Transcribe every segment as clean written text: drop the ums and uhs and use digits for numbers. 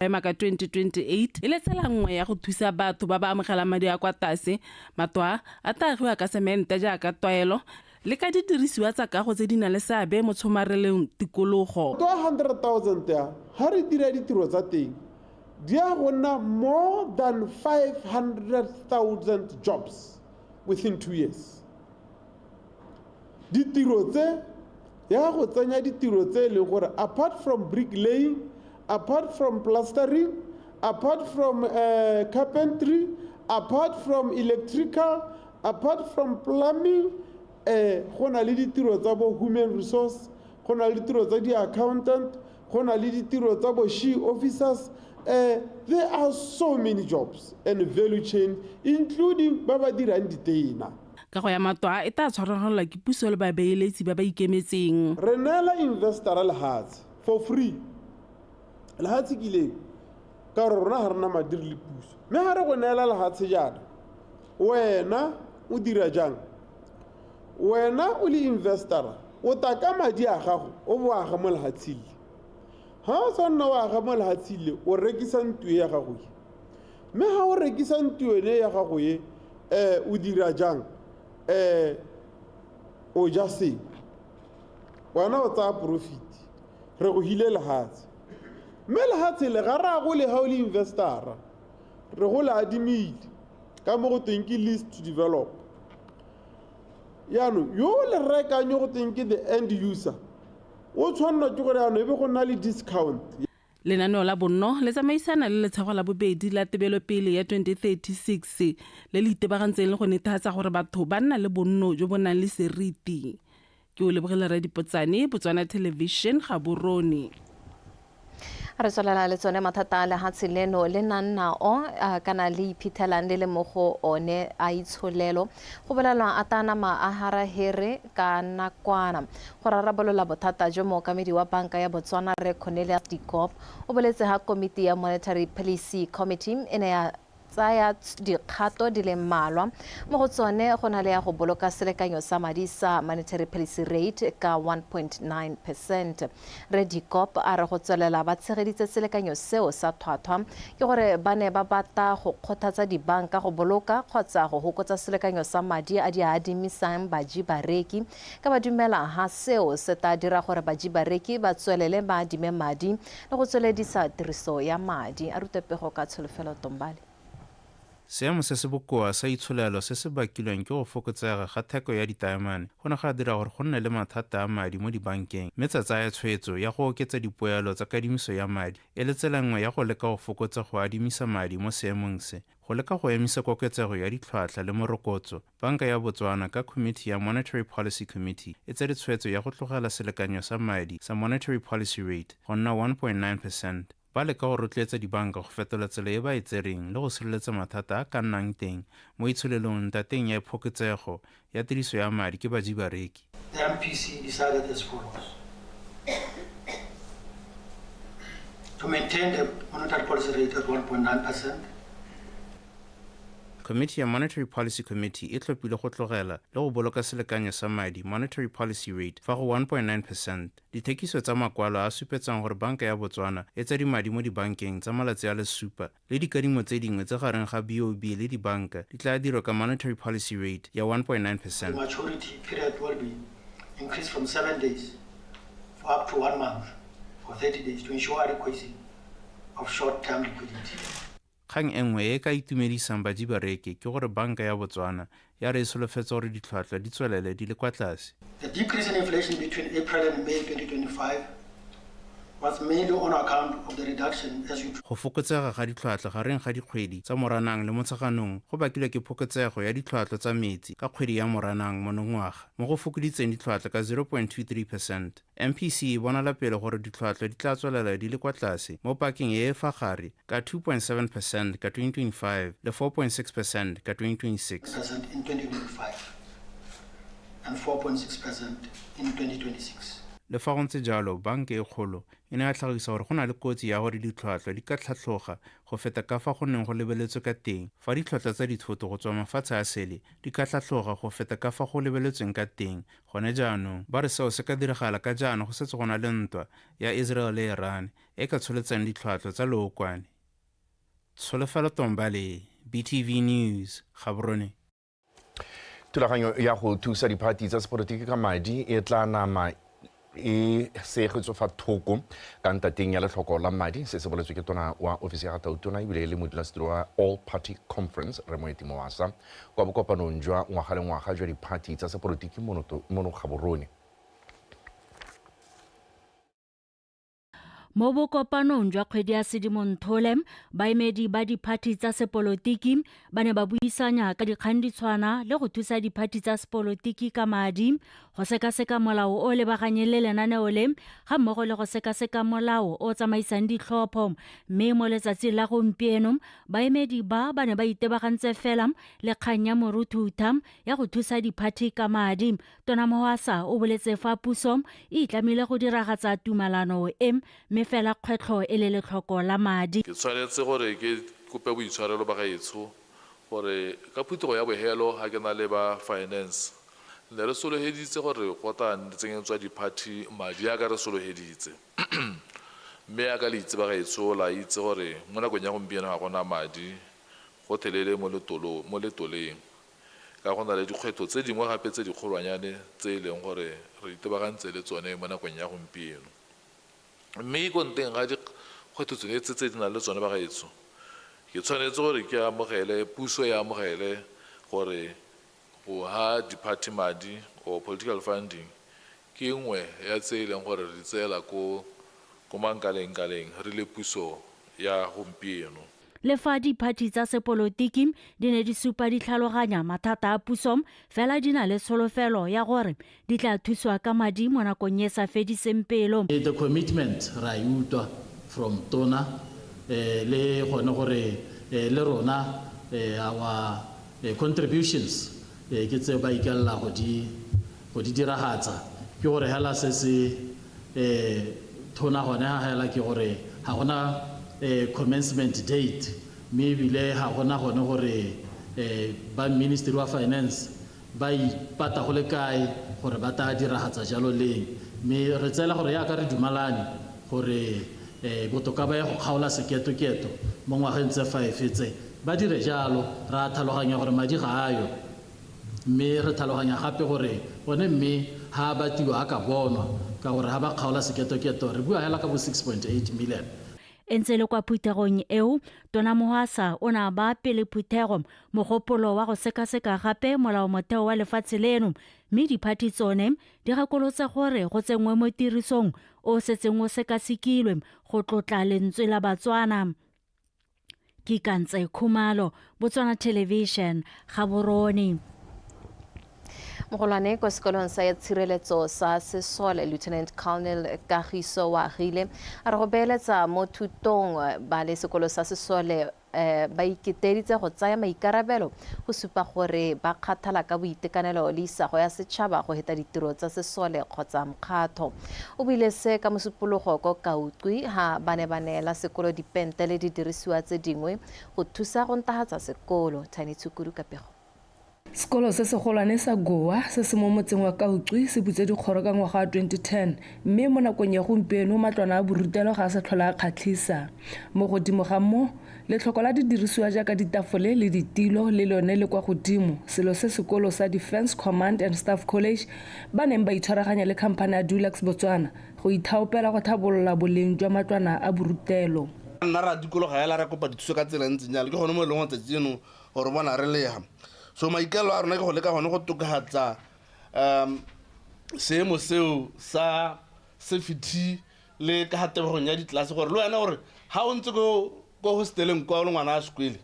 Ema ka 2028 e le tsela nngwe ya go thusa batho ba ba amogelang madi a kwa tlase. Matlo a a tla agiwa ka semente jaaka tlwaelo le ka didirisiwa tsa kago tse di nang le seabe mo tshomareleng tikologo. Matlo a 100,000 a, ga re dira ditiro tsa teng, di ya go nna more than 500,000 jobs within 2 years. Ditiro tse ya go tsenya ditiro tse e leng gore, apart from bricklaying, apart from plastering, apart from carpentry, apart from electrical, apart from plumbing, go na le ditiro tsa bo human resource, go na le ditiro tsa di-accountant, go na le ditiro tsa bo SHE officers. There are so many jobs and value chain, including ba ba dirang ditena. Kago ya matlo a e tla tshwaraganelwa ke puso le babeeletsi ba ba ikemetseng. Re neela investora lehatshe for free. Lehatshe ke leo ka gore rona ga rena madiri le puso, mme ga re go neela lehatshe jaana, wena o dira jang? Wena o le investora, o ta ka madi a gago, o bo aga mo lehatsheng le. Ga o sa nna o aga mo lehatsheng le, o rekisa ntlo ya gago e, mme ga o rekisa ntlo yone ya gago e, o dira jang? O ja sengwe, wena o tsaya profit. Re go hile lehatshe, mme lehatshe le ga re a go le ga o le investora, re go le adimile ka mo go teng ke lease to develop. Yaanong yo o le rekang, yo go teng ke the end user, o tshwanelwa ke gore yaanong e be go nna le discount. Lenaneo la bonno le tsamaisana le letshego la bobedi la tebelopele ya 2036 le le itebagantseng le go netefatsa gore batho ba nna le bonno jo bo nang le seriti. Ke o lebogile Radipotsane, Botswana Television, Gaborone. Re tswelela le tsone mathata a lehatshe leno le nang nao kana le iphithelang le le mo go one a itsholelo. Go bolelwa a tanama a harahere ka nakwana. Go rarabolola bothata jo, mookamedi wa banka ya Botswana, Re Cornelius Dikop, o boletse ha komiti ya Monetary Policy Committee e ne ya tsaya dikgato di le mmalwa. Mo go tsone go na le ya go boloka selekanyo sa madi sa monetary policy rate ka 1.9%. Re Dikop a re go tswelela ba tshegeditse selekanyo seo sa tlhwatlhwa ke gore ba ne ba batla go kgothatsa dibanka go boloka kgotsa go hokotsa selekanyo sa madi a di a adimisang baji bareki, ka ba dumela ha seo se tla dira gore baji bareki ba tswelele ba adime madi le go tsweledisa tiriso ya madi. A rute pego ka Tsholofelo Tombale. Seemo se se bokoa sa itsholelo se se bakilweng ke go fokotsega ga theko ya ditaemane go ne ga dira gore go nne le mathata a madi mo dibankeng, mme tsa tsaya tshwetso ya go oketsa dipoelo tsa kadimiso ya madi e le tsela nngwe ya go leka go fokotsa go adimisa madi mo seemong se. Go leka go emisa koketsego ya ditlhwatlhwa le morokotso, Banka ya Botswana ka Committee ya Monetary Policy Committee e tsere tshwetso ya go tlogela selekanyo sa madi sa monetary policy rate go nna 1.9%, ba leka go rotloetsa dibanka go fetola tsela e ba e tsereng le go sireletsa mathata a ka nnang teng mo itsholelong ntateng ya phokotsego ya tiriso ya madi ke baji bareki. The MPC decided as follows. To maintain the monetary policy rate at 1.9%. Committee ya Monetary Policy Committee e tlhophile go tlogela le go boloka selekanyo sa madi monetary policy rate fa go 1.9%. Dithekiso tsa makwalo a a supetsang gore Banka ya Botswana e tsadi madi mo dibankeng tsa malatsi a le supa le dikadimo tse dingwe tse gareng ga BOB le dibanka di tla dirwa ka monetary policy rate ya 1.9%. The maturity period will be increased from 7 days for up to one month for 30 days to ensure adequacy of short-term liquidity. Kgang e nngwe e e ka itumedisang baji bareki ke gore Banka ya Botswana ya re e solofetse gore ditlhwatlhwa di tswelele di le kwa tlase. The decrease in inflation between April and May 2025 was mainly on account of the reduction as you Go fokotsega ga ditlhwatlhwa gareng ga dikgwedi tsa Moranang le Motsheganong go bakilwe ke phokotsego ya ditlhwatlhwa tsa metsi ka kgwedi ya Moranang monongwaga, mo go fokoditseng ditlhwatlhwa ka 0.23%. MPC e bonala pele gore ditlhwatlhwa di tla tswelela di le kwa tlase mo pakeng e e fa gare ka 2.7% ka 2025 le 4.6% ka 2026. Percent in 2025 and 4.6% in 2026. Le fa go ntse jalo, banka e kgolo e ne ya tlhagisa gore go na le kotsi ya gore ditlhwatlhwa di ka tlhatlhoga go feta ka fa go neng go lebeletswe ka teng fa ditlhwatlhwa tsa dithoto go tswa mafatshe a sele di ka tlhatlhoga go feta ka fa go lebeletsweng ka teng gone jaanong. Ba re seo se ka diragala ka jaana go setse go na le ntwa ya Israel le Iran e ka tsholetsang ditlhwatlhwa tsa leokwane. Tsholofelo Tombale, BTV News, Gaborone. Thulaganyo ya go thusa diphathi tsa sepolotiki ka madi e tla nama e segetswe fa thoko ka ntateng ya letlhoko la madi. Se se boletswe ke tona wa ofisi ya ga tautona ebile e le modulasetilo wa All Party Conference, Rre Moeti Moasa, kwa bokopanong jwa ngwaga le ngwaga jwa diphathi tsa sepolotiki mono Gaborone. Mo bokopanong jwa kgwedi ya Sedimonthole, baemedi ba diphathi tsa sepolotiki ba ne ba buisanya ka dikgang di tshwana le go thusa diphathi tsa sepolotiki ka madi, go sekaseka molao o lebaganyeng le lenaneo le ga mmogo le go sekaseka molao o tsamaisang ditlhopho. Mme mo letsatsing la gompieno, baemedi ba ba ne ba itebagantse fela le kgang ya moruthutha ya go thusa diphathi ka madi. Tona Mohwasa o boletse fa puso e itlamile go diragatsa tumalano e, mme fela kgwetlho e le letlhoko la madi. Ke tshwanetse gore ke kope boitshwarelo ba gaetsho gore ka phuthego ya bohelo ga ke na le ba finance ne re sologeditse gore go tla tsenyetswa di-party madi a ka re sologeditse, mme ya ka le itse ba gaetsho, la itse gore mo nakong ya gompieno ga gona madi gotlhelele mo letoleng, ka go na le dikgwetlho tse dingwe gape tse dikgolwanyane tse e leng gore re itebagantse le tsone mo nakong ya gompieno. Mme ko nteng ga dikgwetlho tsone tse tse di nang le tsone ba gaetsho, ke tshwanetse gore ke amogele, puso e amogele gore go ha di-party madi or political funding ke nngwe ya tse e leng gore re di tseela ko mankaleng-kaleng re le puso ya gompieno. Le fa diphathi tsa sepolotiki di ne di supa di tlhaloganya mathata a puso, fela di na le tsholofelo ya gore di tla thusiwa ka madi mo nakong e sa fediseng pelo. The commitment ra e utlwa from tona, le gone gore le rona our contributions ke tse ba ikaelela go di diragatsa. Ke gore hela se se thona gone ha hela ke gore ga gona commencement date, mme ebile ga gona gone gore ba Ministry wa Finance ba ipata go le kae gore ba tla diragatsa jalo leng. Mme re tseela gore yaka re dumalane gore botoka ba ye go kgaola seketoketo mo ngwageng tse 5 tse, ba dire jalo. Ra tlhaloganya gore madi ga ayo, mme re tlhaloganya gape gore gone mme ha a batiwa a ka bonwa, ka gore ha ba kgaola seketoketo re bua hela ka bo 6.8 million. E ntse le kwa phuthegong eo, Tona Mohwasa o ne a baya pele phuthego mogopolo wa go sekaseka gape molaomotheo wa lefatshe leno, mme diphathi tsone di gakolotse gore go tsenngwe mo tirisong o setseng o sekasekilwe go tlotla lentswe la Batswana. Ke Kantse Khumalo, Botswana Television, Gaborone. Mogolwane kwa sekolong sa tshireletso sa sesole, Lieutenant Colonel Kagiso Waagile, a re go beeletsa mo thutong ba le sekolo sa sesole ba iketeditse go tsaya maikarabelo go supa gore ba kgathala ka boitekanelo le isago ya setšhaba go heta ditiro tsa sesole kgotsa mokgatho. O buile se ka mosupologo ko Kauqwi ha ba ne ba neela sekolo dipente le didirisiwa tse dingwe go thusa go ntahatsa sekolo. Tiny Tshukudu ka pego. Sekolo se segolwane sa Goa se se mo motseng wa Kauqwi se butse dikgoro ka ngwaga wa 2010, mme mo nakong ya gompieno matlwana a borutelo ga a sa tlhola a kgatlhisa. Mo godimo ga moo, letlhoko la didirisiwa jaaka ditafole le ditilo le lone le kwa godimo, selo se sekolo sa Defence Command and Staff College ba neng ba itshwaraganya le khamphane ya Dulux Botswana go ithaopela go tlhabolola boleng jwa matlwana a borutelo. Nna ra dikologa hela ra kopa dithuso ka tsela e ntseng jalo, ke gone mo e leng gore tsatsi eno gore bona re lega. So maikaelelo a rona ke go leka gone go tokafatsa seemo seo sa safety le ka ga tebogong ya ditlelase, gore le wena gore ga o ntse ko hosteleng kwa o le ngwana a sekwele,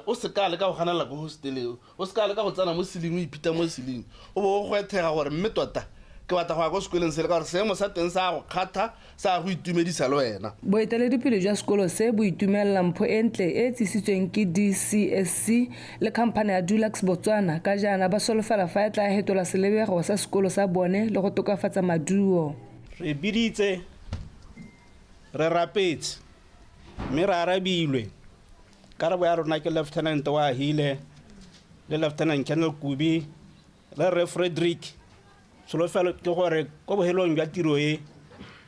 o se ka leka go ganelela ko hosteleng, o se ka leka go tsena mo ceiling o iphita mo ceiling, o bo o gwethega gore mme tota Ke batla go ya ko sekoleng sele ka gore seemo sa teng sa go kgatha, sa go itumedisa le wena. Boeteledipele jwa sekolo se bo itumelela mpho e ntle e e tsisitsweng ke DCSC le khamphane ya Dulux Botswana ka jaana ba solofela fa e tlaa hetola selebego sa sekolo sa bone le go tokafatsa maduo. Re biditse, re rapetse, mme re arabilwe. Karabo ya rona ke Lieutenant Oahile le Lieutenant Colonel Kubi le Rre Frederick. Tsholofelo ke gore ko bohelong jwa tiro e,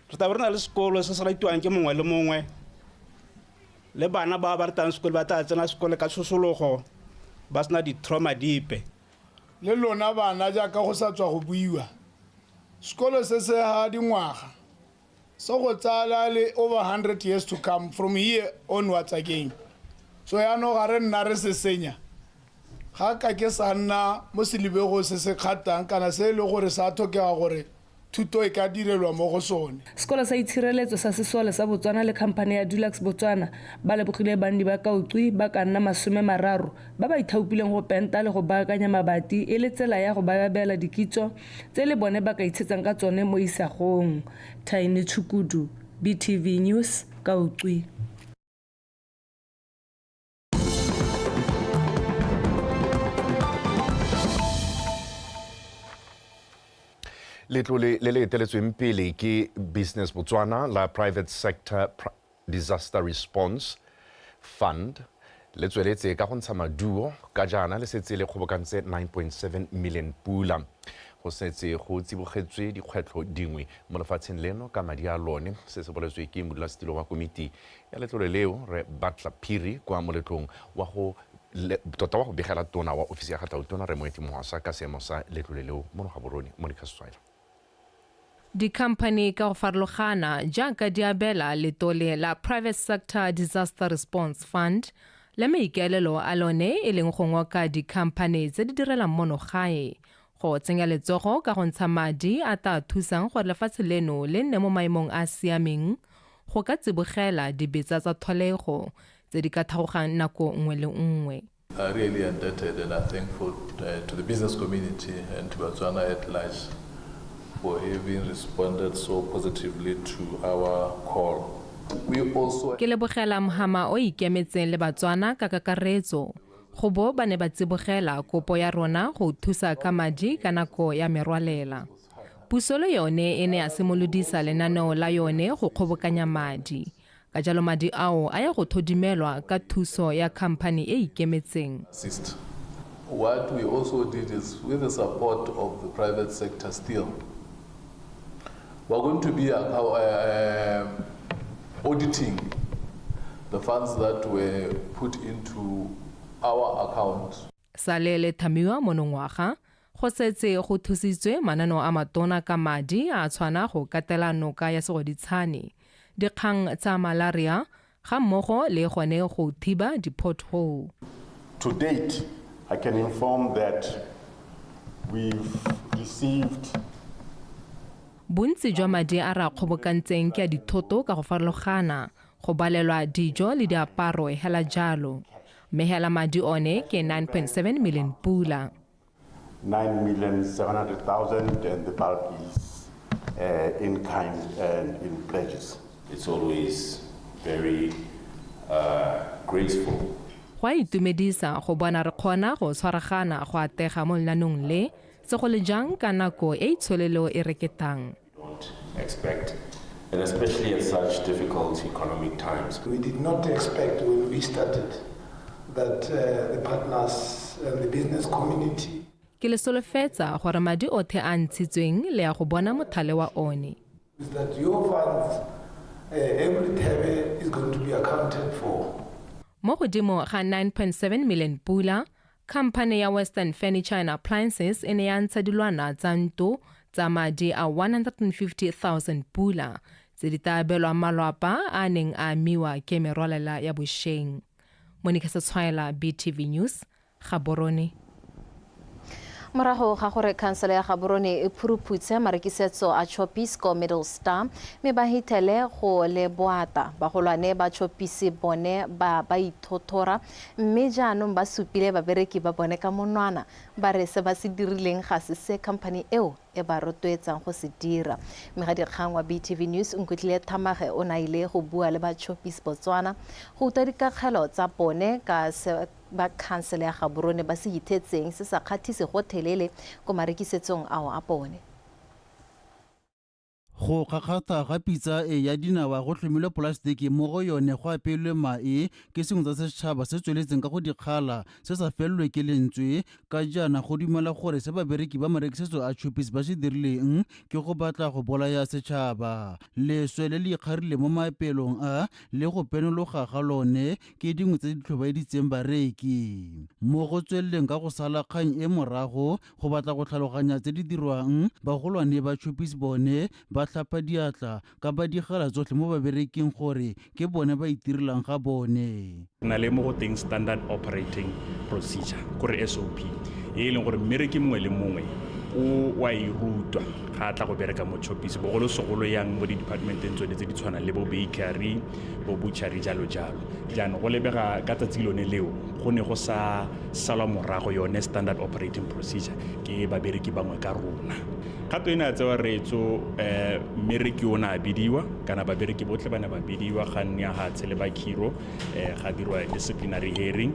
re tla bo re na le sekolo se se ratiwang ke mongwe le mongwe, le bana ba ba ratang sekolo ba tla tsena sekolo ka tshosologo ba sena di-trauma dipe. Le lona bana, jaaka go sa tswa go buiwa, sekolo se se ga dingwaga se go tsaya le over 100 years to come from here onwards again. So yaanong ga re nna re se senya, ga ka ke sa nna mo selebego se se kgatang kana se e le gore sa tlhokega gore thuto e ka direlwa mo go sone. Sekolo sa Itshireletso sa Sesole sa Botswana le khamphane ya Dulux Botswana ba lebogile banni ba Kauqwi ba ka nna 30 ba ba ithaopileng go penta le go baakanya mabati e le tsela ya go ba abela dikitso tse le bone ba ka itshetsang ka tsone mo isagong. Tiny Tshukudu, BTV News, Kauqwi. Letlole le le eteletsweng pele ke Business Botswana la Private Sector Disaster Response Fund le tsweletse ka go ntsha maduo ka jaana le setse le kgobokantse 9.7 million pula. Go setse go tsibogetswe dikgwetlho dingwe mo lefatsheng leno ka madi a lone. Se se boletswe ke modulasetilo wa komiti ya letlole leo, Rre Butler Phiri, kwa moletlong wa go tota wa go begela tona wa ofisi ya ga Tautona, Rre Moeti Mohwasa, ka seemo sa letlole leo mono Gaborone. Monica Setswaela. Dikhamphani ka go farologana jaaka di abela letole la Private Sector Disaster Response Fund le maikaelelo a lone e leng go ngoka dikhamphani tse di direlang mono gae go tsenya letsogo ka go ntsha madi a tla thusang gore lefatshe leno le nne mo maemong a a siameng go ka tsibogela dibetsa tsa tlholego tse di ka thagogang nako nngwe le nngwe. Are really indebted and are thankful to the business community and to Batswana at large for having responded so positively to our call. We also. Ke lebogela mhama o ikemetseng le Batswana ka kakaretso go bo ba ne ba tsibogela kopo ya rona go thusa ka madi ka nako ya merwalela. Puso le yone e ne ya simolodisa lenaneo la yone go kgobokanya madi. Ka jalo madi ao a ya go thodimelwa ka thuso ya khamphani e e ikemetseng. Assist. What we also did is with the support of the private sector still, we're going to be auditing the funds that were put into our account. Sale le thamiwa monongwaga, go setse go thusitswe mananeo a matona ka madi a tshwana go katela noka ya Segoditshane, dikgang tsa malaria ga mmogo le gone go thiba di-pothole. To date, I can inform that we've received Bontsi jwa madi a re a kgobokantseng ke a dithoto ka go farologana, go balelwa dijo le diaparo hela jalo. Mme hela madi one ke 9.7 million pula. 9,700,000 and the bulk is in kind and in pledges. It's always very graceful. Go a itumedisa go bona re kgona go tshwaragana go atega mo lenanong le, segolo jang ka nako e itsholelo e reketang. Don't expect, and especially at such difficult economic times. We did not expect when we started that the partners and the business community. Ke le solofetsa gore madi othe a ntshitsweng le ya go bona mothale wa one. Is that your funds, every thebe is going to be accounted for. Mo godimo ga 9.7 million pula, khamphane ya Western Furniture and Appliances e ne ya ntsha dilwana tsa ntlo tsa madi a 150,000 pula tse di tla abelwang malwapa a a neng a amiwa ke merwalela ya bosheng. Monica Setshwaela, BTV News, Gaborone. Morago ga gore khansele ya Gaborone e phuruphutshe marekisetso a Choppies ko Middle Star mme ba hithele go le boata, bagolwane ba Choppies bone ba ba ithothora mme jaanong ba supile babereki ba bone ka monwana, ba re se ba se dirileng ga se se company eo e ba rotloetsang go se dira. Mmegadikgang wa BTV News Nkutlile Thamage o ne a ile go bua le ba Choppies Botswana go utlwa dikakgelo tsa bone ka se ba khansele ya Gaborone ba se ithetseng se sa kgathise gothelele ko marekisetsong ao a bone. Go kgakgatha ga pitsa e ya dinawa go tlhomilwe polasetiki mo go yone go apeilwe mae ke sengwe tsa setšhaba se tsweletseng ka go dikgala se sa felelwe ke lentswe ka jaana go dumela gore se babereki ba marekisetso a Choppies ba se dirileng ke go batla go bolaya setšhaba. Leswe le le ikgarile mo maapelong a le go penologa ga lone ke dingwe tse di tlhobaeditseng bareki. Mo go tsweleleng ka go sala kgang e morago go batla go tlhaloganya tse di dirwang, bagolwane ba Choppies bone ba tlhapa diatla ka ba digela tsotlhe mo babereking gore ke bone ba itirelang ga bone. Re na le mo go teng standard operating procedure, kore SOP, e e leng gore mmereki mongwe le mongwe o wa e rutwa ga a tla go bereka mo Choppies, bogolosegolo yang mo di-departmenteng tsone tse di tshwanang le bo bakery, bo butchery, jalo jalo. Jaanong go lebega ka tsatsi lone leo go ne go sa salwa morago yone standard operating procedure ke babereki bangwe ka rona. Kgato e ne ya tsewa reetso, mmereki o ne a bidiwa, kana babereki botlhe ba ne ba bidiwa, ga nne hatshe le ba khiro, ga dirwa disciplinary hearing,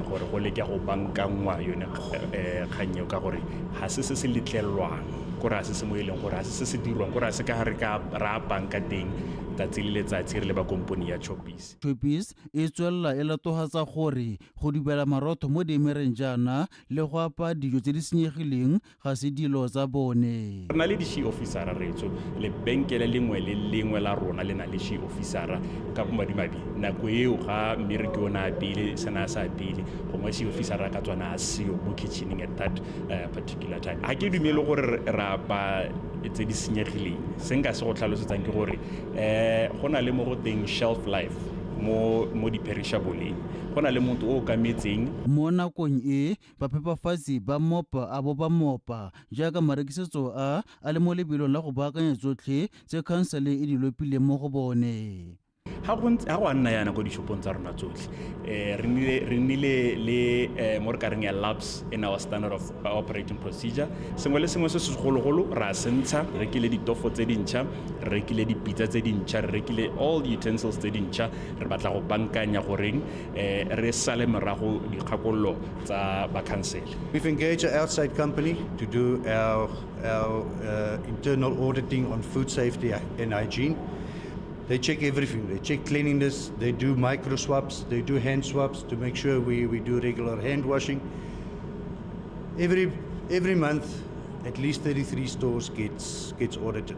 gore go leke go bankangwa yone kgang eo, ka gore ga se se se letlelelwang, kore ga se se mo e leng gore ga se se se dirwang, kore ga se ka re ka ra banka teng tsatsi le letsatsi re le ba kompone ya Choppies. Choppies e tswelela e latofatsa gore go dubela marotho mo diemereng jaana le go apaya dijo tse di senyegileng ga se dilo tsa bone. Re na le di-she officer retso, lebenkele lengwe le lengwe la rona le na le she officer. Ka bomadimabe nako eo ga mmereki o ne a apeile se ne a sa apeile, gongwe she officer a ka tswana a seo mo kitchening at that particular time. Ga ke dumele gore re apaya tse di senyegileng. Se nka se go tlhalosetsang ke gore go na le mo go teng shelf life mo di-perishableng, go na le motho o okametseng. Mo nakong e baphepafatsi ba mopa a bo ba mopa jaaka marekisetso a a le mo lebelong la go baakanya tsotlhe tse khansele e di lopileng mo go bone. Ga go a nna yana ko dishopong tsa rona tsotlhe, re nnile le mo re ka reng ya lapse in our standard of operating procedure. Sengwe le sengwe se se segologolo ra se ntsha, re rekile ditofo tse dintšha, re rekile dipitsa tse dintšha, re rekile all the utensils tse dintšha. Re batla go bankanya goreng re sale morago dikgakololo tsa ba khansele. We've engaged an outside company to do our internal auditing on food safety and hygiene. They check everything. They check cleanliness, they do micro swabs, they do hand swabs to make sure we do regular hand washing. Every month, at least 33 stores gets audited.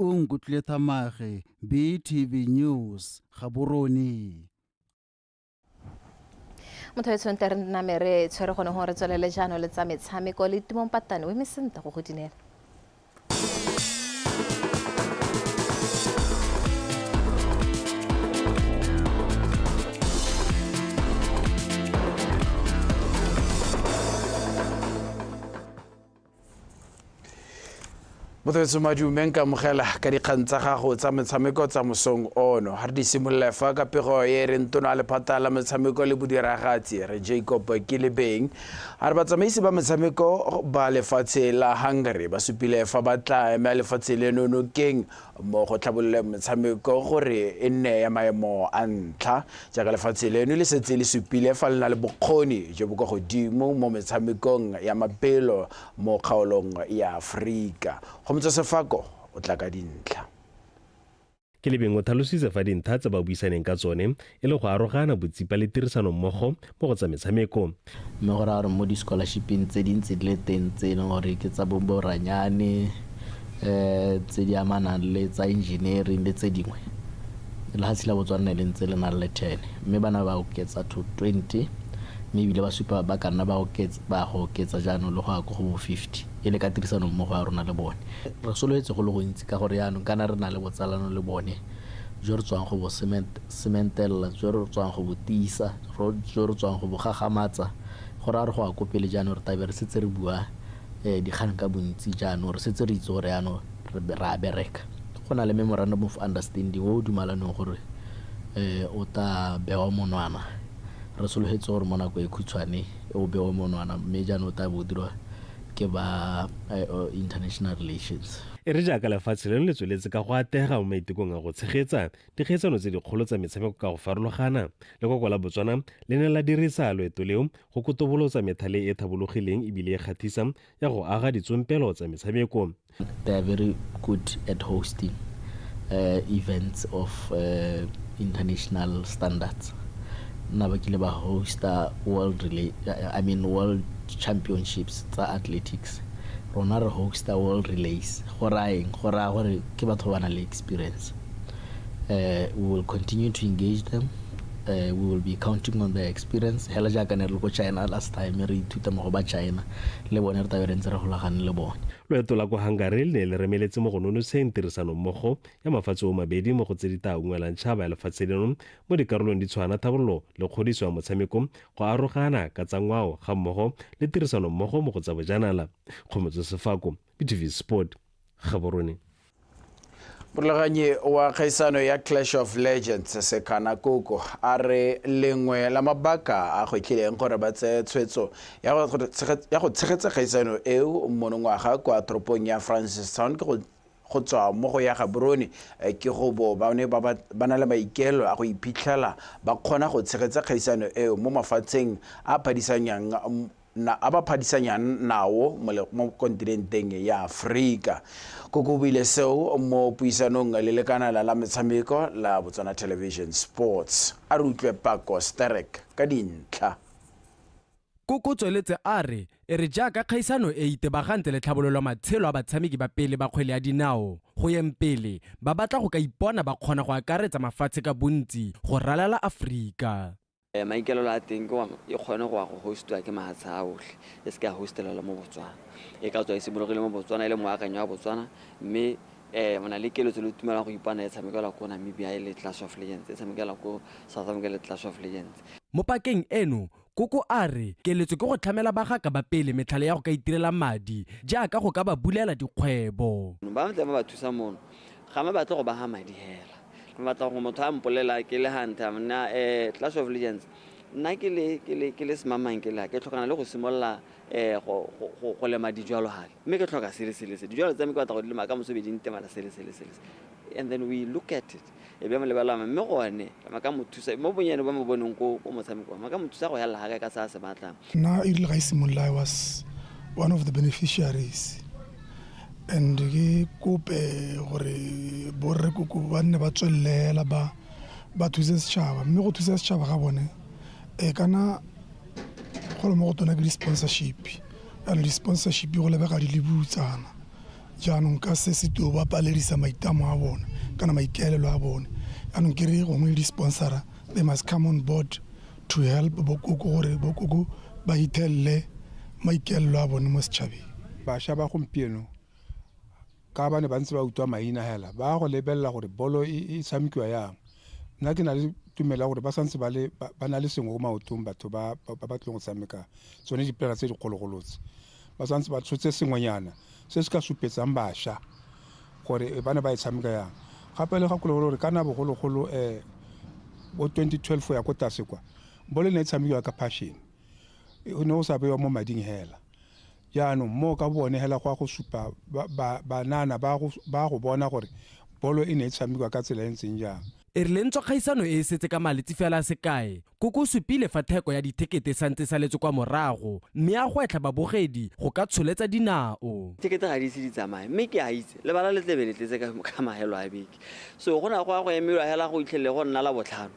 Nkutlile Thamage, BTV News, Gaborone. Motho e tshwanetse re name re tshwere gone gore re tswelele jaanong le tsa metshameko le Timong Patane o eme sentle go go dinela. Motho madume nka amogela ka dikgang tsa gago tsa metshameko tsa mosong ono. Ga re di simolola fa ka pego e reng tona wa lephata la metshameko le bodiragatsi re Jacob Kilebeng a re batsamaisi ba metshameko ba lefatshe la Hungary ba supile fa ba tla ema lefatshe leno nokeng mo go tlhabololeng metshameko gore e nne ya maemo a ntlha, jaaka lefatshe leno le setse le supile fa le na le bokgoni jo bo kwa godimo mo metshamekong ya mabelo mo kgaolong ya Aforika. Gomotso Sefako o tla ka dintlha. Kelebeng o tlhalositse fa dintlha tse ba buisaneng ka tsone e le go arogana botsipa le tirisanommogo mo go tsa metshameko. Mme go raya gore mo di-scholarshipeng tse dintsi di le teng tse e leng gore ke tsa boranyane, tse di amanang le tsa engineering le tse dingwe, lefatshe la Botswana le ntse le na le 10, mme bana ba oketsa to 20, mme ebile ba supa ba ka nna ba go oketsa jaanong le go ya ko go bo 50, e le ka tirisanommogo ya rona le bone. Re solofetse go le gontsi ka gore jaanong kana re na le botsalano le bone jo re tswang go bo sementela, jo re tswang go bo tiisa, jo re tswang go bo gagamatsa, go raya re go ya ko pele jaanong re tlabe re setse re bua dikgang ka bontsi jaanong, re setse re itse gore jaanong re a bereka. Go na le memorandum of understanding o o dumalaneng gore o tla bewa monwana. Re solofetse gore mo nako e khutshwane o bewe monwana, mme jaanong o tla bo o dirwa Ke ba international relations. E re jaaka lefatshe leno le tsweletse ka go atega mo maitekong a go tshegetsa dikgaisano tse dikgolo tsa metshameko ka go farologana, lekoko la Botswana le ne la dirisa loeto leo go kotobolotsa methale e e thabologileng ebile e kgathisa ya go aga ditsompelo tsa metshameko. They are very good at hosting events of international standards. Nna ba kile ba hosta world relay, I mean world championships tsa athletics. Rona re hosta world relays. Go raya eng? Go raya gore ke batho ba ba nang le experience. We will continue to engage them. We will be counting on their experience. Hela jaaka ne re le ko China last time re ithuta mo go ba China, le bone re tabe re ntse re golagane le bone. Loeto la kwa Hungary le ne le remeletse mo go nonotsheng tirisanommogo ya mafatshe o mabedi mo go tse di tla ungwelang tšhaba ya lefatshe leno mo dikarolong di tshwana thabololo le kgodiso ya motshameko, go arogana ka tsa ngwao ga mmogo le tirisanommogo mo go tsa bojanala. Kgomotso Sefako, BTV Sport, Gaborone. Morulaganyi wa kgaisano ya Clash of Legends Sekhana Koko a re lengwe la mabaka a gwetlhileng gore ba tseye tshwetso ya go tshegetsa kgaisano eo monongwaga kwa toropong ya Francistown ke go tswa mo go ya Gaborone ke go bo ba ne ba na le maikaelelo a go iphitlhela ba kgona go tshegetsa kgaisano eo mo mafatsheng a phadisanyang na a ba phadisanyang nao mo kontinenteng ya Aforika. Koko o buile seo mo puisanong le lekanala la metshameko la Botswana Television Sports. A re utlwe Pako Sterek ka dintlha. Koko o tsweletse a re e re jaaka kgaisano e itebagantse le tlhabololo matshelo a batshameki ba pele ba kgwele ya dinao go yeng pele, ba batla go ka ipona ba kgona go akaretsa mafatshe ka bontsi go ralala Aforika. Maikaelelo a teng ke gore e kgone go ya go hostiwa ke mahatshe a otlhe, e seke ya hostelelwa mo Botswana. E ka tswa e simologile mo Botswana e le moakanyo wa Botswana, mme o na le keletso le tumelo ya go ipona e tshamekelwa ko Namibia e le Clash of Legends, e tshamekelwa ko South Africa e le Clash of Legends. Mo pakeng eno, Koko a re keletso ke go tlhamela bagaka ba pele metlhale ya go ka itirela madi jaaka go ka ba bulela dikgwebo. Ba tle ba ba thusa mono, ga ba batle go ba ga madi hela. Ke batla gore motho a mpolela ke le hunter nna Clash of Legends nna ke le ke le ke le semamang ke le ke tlhokana le go simolola go go go lema dijalo gale mme ke tlhoka sele sele se dijalo tsa me ke batla go di lema ka moso be di ntemela sele sele sele and then we look at it e be mo lebelela mme gone ma ka mo thusa mo bonyane ba mo boneng ko ko motshamekong ma ka mo thusa go ya ga ka sa se batlang. Nna e rile ga e simolola I was one of the beneficiaries and ke kope gore borre koko ba nne ba tswelele ba ba thuse setšhaba, mme go thusa setšhaba ga bone e kana go le mo go tona ke di-sponsorship, and di-sponsorship go lebega di le butsana jaanong ka se se tio ba paledisa maitlamo a bone kana maikaelelo a bone. Jaanong ke re gongwe di-sponsora they must come on board to help bokoko gore bokoko ba ithelele maikaelelo a bone mo setšhabeng. Bašwa ba gompieno ka ba ne ba ntse ba utlwa maina hela ba go lebelela gore bolo e tshamekiwa yang. Nna ke na le tumelo ya gore ba santse ba le ba na le sengwe ko maotong batho ba ba tlileng go tshameka tsone diplayera tse dikgologolo tse, ba santse ba tshotse sengwenyana se se ka supetsang bašwa gore ba ne ba e tshameka yang. Gape le gakologolo gore kana bogologolo bo 2012 ya ko tlase kwa bolo e ne e tshamekiwa ka passion, o ne o sa bewa mo mading hela. Jaanong mo ka bone hela go a go supa banana ba go bona gore bolo e ne e tshamekiwa ka tsela e ntseng jang. E rile ntswa kgaisano e e setse ka malatsi fela a sekae, Koko o supile fa theko ya dithekete e santse e saletse kwa morago mme a gwetlha babogedi go ka tsholetsa dinao. Thekete ga di ise di tsamaye mme ke a itse lebala le tlebe le tletse ka mahelo a beke, so go na go ya go emelwa hela go itlhelele go nna Labotlhano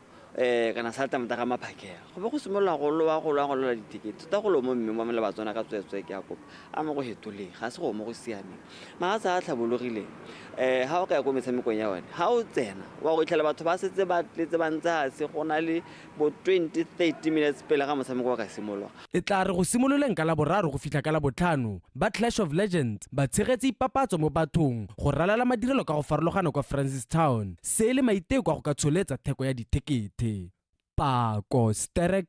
kana sa tamata ga maphakela go be go simolola go lowa go lowa go lola dithekete tota go lo mo mme mo le Batswana ka tsweetswee ke a kopa a mo go hetoleng ga se go mo go siameng mafatshe a tlhabologileng ga o ka ya ko metshamekong ya one ga o tsena wa go itlhela batho ba setse ba tletse ba ntse ga se go na le bo 20 30 minutes pele ga motshameko wa ka simologa. E tla re go simololeng ka Laboraro go fitlha ka Labotlhano, ba Clash of Legends ba tshegetse ipapatso mo bathong go ralala madirelo ka go farologana kwa Francistown, se e le maiteko a go ka tsholetsa theko ya dithekethe. Pako Sterek,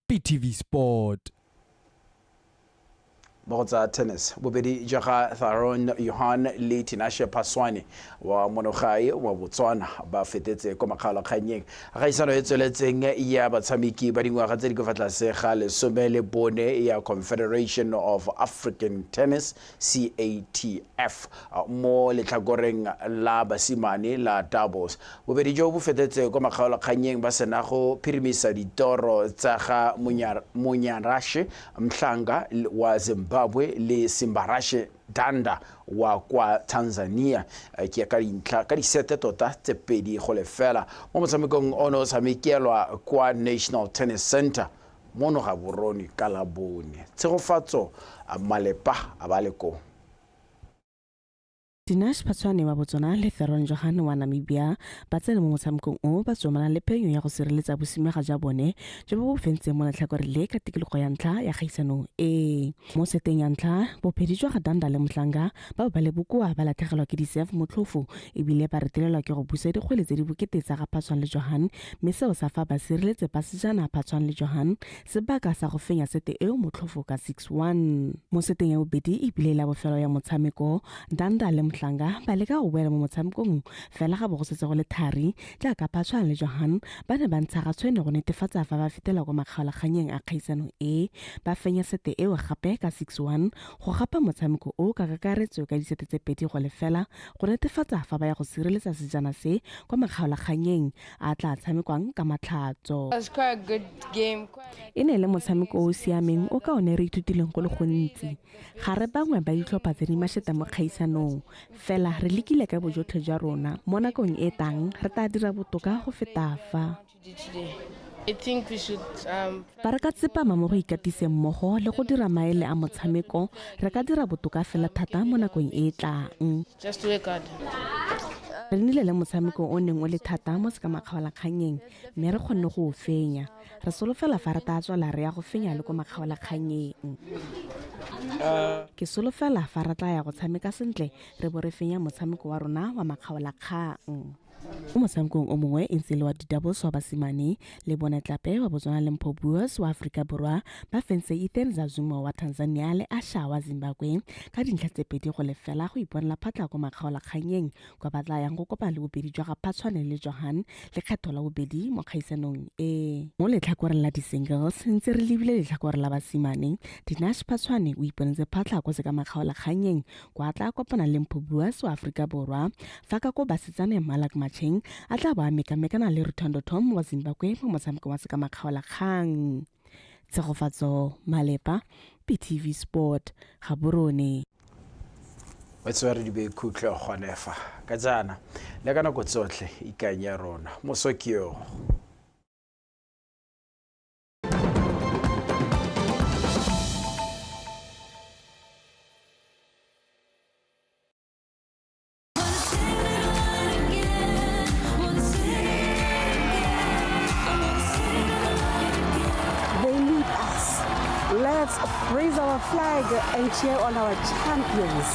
BTV Sport. Mo go tsa tennis, bobedi jwa ga Theron Johan le Tinashe Phaswane wa monogae wa Botswana ba fetetse kwa makgaolakgannyeng a kgaisano e tsweletseng ya batshameki ba dingwaga tse di ka fa tlase ga 14 ya Confederation of African Tennis CATF mo letlhakoreng la basimane la doubles. Bobedi jo bo fetetse kwa makgaolakgannyeng ba sena go phirimisa ditoro tsa ga Munyarashe Mhlanga wa Zimbabwe le Simbarashe Danda wa kwa Tanzania ke ka dintlha ka disete tota tse 2-0 mo motshamekong ono o tshamekelwa kwa National Tennis Center mono Gaborone ka Labone. Tshegofatso Malepa a ba le koo. Dinash Phatshwane wa Botswana le Theron Johan wa Namibia ba tsene mo motshamekong o ba tsomana le phenyo ya go sireletsa bosimega jwa bone jo bo bo fentseng mo letlhakore le ka tikologo ya ntlha ya kgaisano e. Mo seteng ya ntlha, bophedi jwa ga Danda le Mhlanga ba ba le bokoa ba latlhegelwa ke di-serve motlhofo ebile ba retelelwa ke go busa dikgwele tse di bokete tsa ga Phatshwane le Johan, mme seo sa fa ba sireletse ba sejana Phatshwane le Johan sebaka sa go fenya sete eo motlhofo ka 6-1. Mo seteng ya bobedi ebile la bofelo ya motshameko, Danda le Mhlanga ba leka go boela mo motshamekong fela ga bo go setse go le thari jaaka Phatshwane le Johan ba ne ba ntsha ga tshwene go netefatsa fa ba fetela kwa makgaolakgannyeng a kgaisano e. Ba fenya sete eo gape ka 6-1 go gapa motshameko o ka kakaretso ka disete tse 2-0 go netefatsa fa ba ya go sireletsa sejana se kwa makgaolakgannyeng a tla tshamekwang ka matlhatso. E ne le motshameko o o siameng o ka one re ithutileng go le gontsi. Ga re bangwe ba ditlhopha tse di mašeta mo kgaisanong, fela re lekile ka bojotlhe jwa rona. Mo nakong e tang re tla dira botoka go feta fa. Fa re ka tsepama mo go ikatiseng mmogo le go dira maele a motshameko, re ka dira botoka fela thata mo nakong e e tlang. Re nnile le motshameko o neng o le thata mo sekamakgaolakgannyeng mme re kgonne go o fenya. Re solofela fa re tla tswela re ya go fenya le ko makgaolakgannyeng. Ke solofela fa re tla ya go tshameka sentle re bo re fenya motshameko wa rona wa makgaolakgang. Mo motshamekong o mongwe e ntse le wa di-doubles wa basimane le bone Tlape wa Botswana le Mpho Buos wa Aforika Borwa ba fentse Ethan Zazuma wa Tanzania le Asha wa Zimbabwe ka dintlha tse 2-0 go iponela phatla ko makgaolakgannyeng kwa ba tla yang go kopana le bobedi jwa ga Phatshwane le Johan lekgetho la bobedi mo kgaisanong e. Mo letlhakoreng la di-singles ntse re lebile letlhakore la basimane, Dinash Phatshwane o iponetse phatlha ko sekamakgaolakgannyeng kwa tla kopana le Mpho Buas wa Aforika Borwa fa ka ko basetsane Malak Macheng a tla bo a mekamekana le Ruthando Tom wa Zimbabwe mo motshamekong wa sekamakgaolakgang. Tshegofatso Malepa, BTV Sport, Gaborone. Wa re di be khutlo gone fa ka jaana le ka nako tsotlhe ikanya rona moso ke yo. They lead us. Let's raise our flag and cheer on our champions.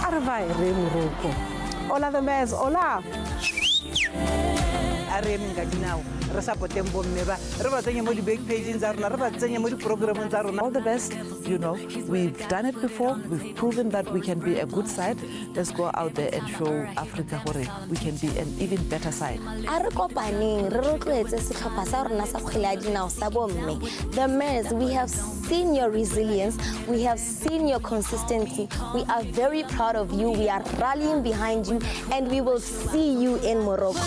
Arvai re Morocco. Hola the Mez, hola. A re emeng ka dinao re support-eng bomme ba re ba tsenye mo di-back pageng tsa rona re ba tsenye mo di-programmeng tsa rona. All the best. We've done it before. We've proven that we can be a good side. Let's go out there and show Africa gore we can be an even better side. A re kopaneng re rotloetse setlhopha sa rona sa kgwele ya dinao sa bomme. The Mez, we have seen your resilience, we have seen your consistency. We are very proud of you. We are rallying behind you and we will see you in Morocco.